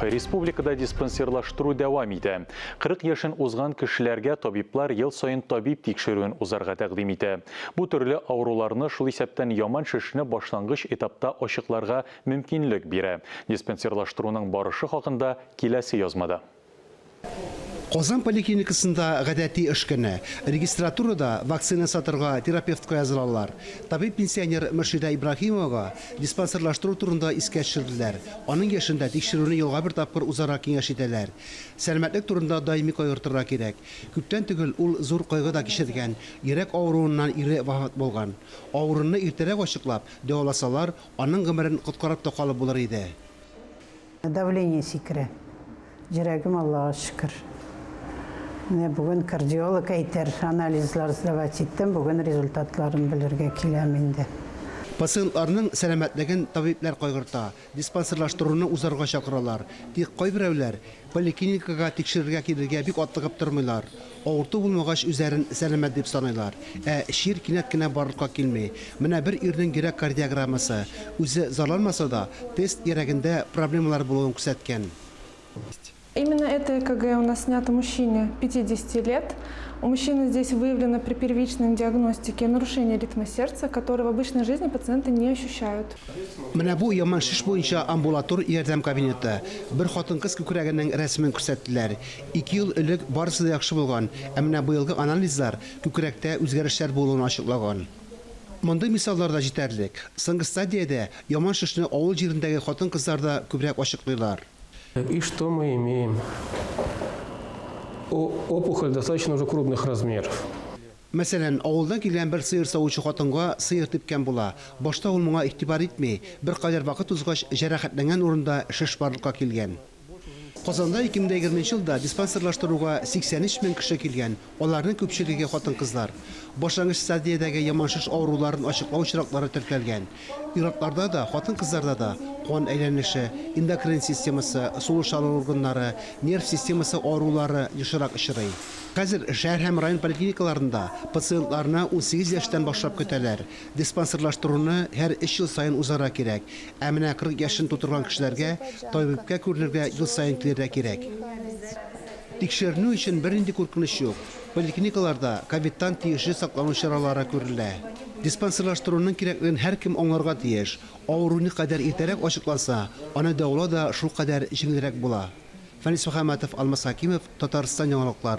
Республикада диспансерлаштыру дәвам итә. 40 яшен узган кешеләргә табиблар ел саен табиб тикшерүен узарга тәкъдим итә. Бу төрле авыруларны, шул исәптән яман шешне башлангыч этапта ачыкларга мөмкинлек бирә. Диспансерлаштыруның барышы хакында киләсе язмада. Казан поликлиникасында гадәти эш көне. Регистратурада вакцина сатырга терапевтка язылалар. Табиб-пенсионер Мөршидә Ибраһимовага диспансерлаштыру турында искә төшерделәр. Аның яшендә тикшерүне елга бер тапкыр узарга киңәш итәләр. Сәламәтлек турында даими кайгыртырга кирәк. Күптән түгел ул зур кайгы да кичергән, йөрәк авыруыннан ире вафат булган. Авыруны иртәрәк ачыклап, дәваласалар, аның гомерен коткарып та калып булыр иде. Давление сикерә. Йөрәгем Аллага шөкер. Менә бүген кардиолог әйтер, анализлар сдавать иттем, бүген результатларын белергә киләм инде. Пациентларның сәламәтлеген табибләр кайгырта, диспансерлаштыруны узарга чакыралар. Тик кайберәүләр поликлиникага тикшерергә килергә бик атлыгып тормыйлар. Авырту булмагач үзләрен сәламәт дип саныйлар. Ә чир кинәт кенә барлыкка килми. Менә бер ирнең йөрәк кардиограммасы, үзе зарланмаса да, тест йөрәгендә проблемалар булуын күрсәткән. Именно это ЭКГ у нас снято мужчине 50 лет. У мужчины здесь выявлено при первичной диагностике нарушение ритма сердца, которое в обычной жизни пациенты не ощущают. Менә бу яман шеш буенча амбулатор ярдәм кабинеты. Бер хатын-кыз күкрәгенең рәсемен күрсәттеләр. Ике ел элек барысы да яхшы булган, ә менә быелгы анализлар күкрәктә үзгәрешләр булуын ачыклаган. Мондый мисаллар да җитәрлек. Соңгы стадиядә яман шешне авыл җирендәге хатын-кызларда күбрәк ачыклыйлар. И что мы имеем? Опухоль достаточно уже крупных размеров. Мәсәлән, авылдан килгән бер сыер савучы хатынга сыер типкән була. Башта ул моңа игътибар итми, беркадәр вакыт узгач, җәрәхәтләнгән урында шеш барлыкка килгән. Казанда 2020 нче елда диспансерлаштыруга 83 мең кеше килгән, аларның күпчелеге хатын-кызлар. Башлангыч стадиядәге яман шеш авыруларын ачыклау очраклары теркәлгән. Ир-атларда да, хатын-кызларда да кан әйләнеше, эндокрин системасы, сулыш алу органнары, нерв системасы авырулары ешрак очрый. Хәзер шәһәр һәм район поликлиникаларында пациентларны 18 яшьтән башлап көтәләр. Диспансерлаштыруны һәр өч ел саен узарга кирәк. Ә менә 40 яшен тутырган кешеләргә табибкә күренергә ел саен килергә кирәк. Тикшеренү өчен бернинди куркыныч юк. Поликлиникаларда ковидтан тиешле саклану чаралары күрелә. Диспансерлаштыруның кирәклеген һәркем аңларга тиеш. Авыру никадәр иртәрәк ачыкланса, аны дәвалау да шулкадәр җиңелрәк була. Фәнис Мөхәммәтов, Алмаз Хәкимов, Татарстан яңалыклары.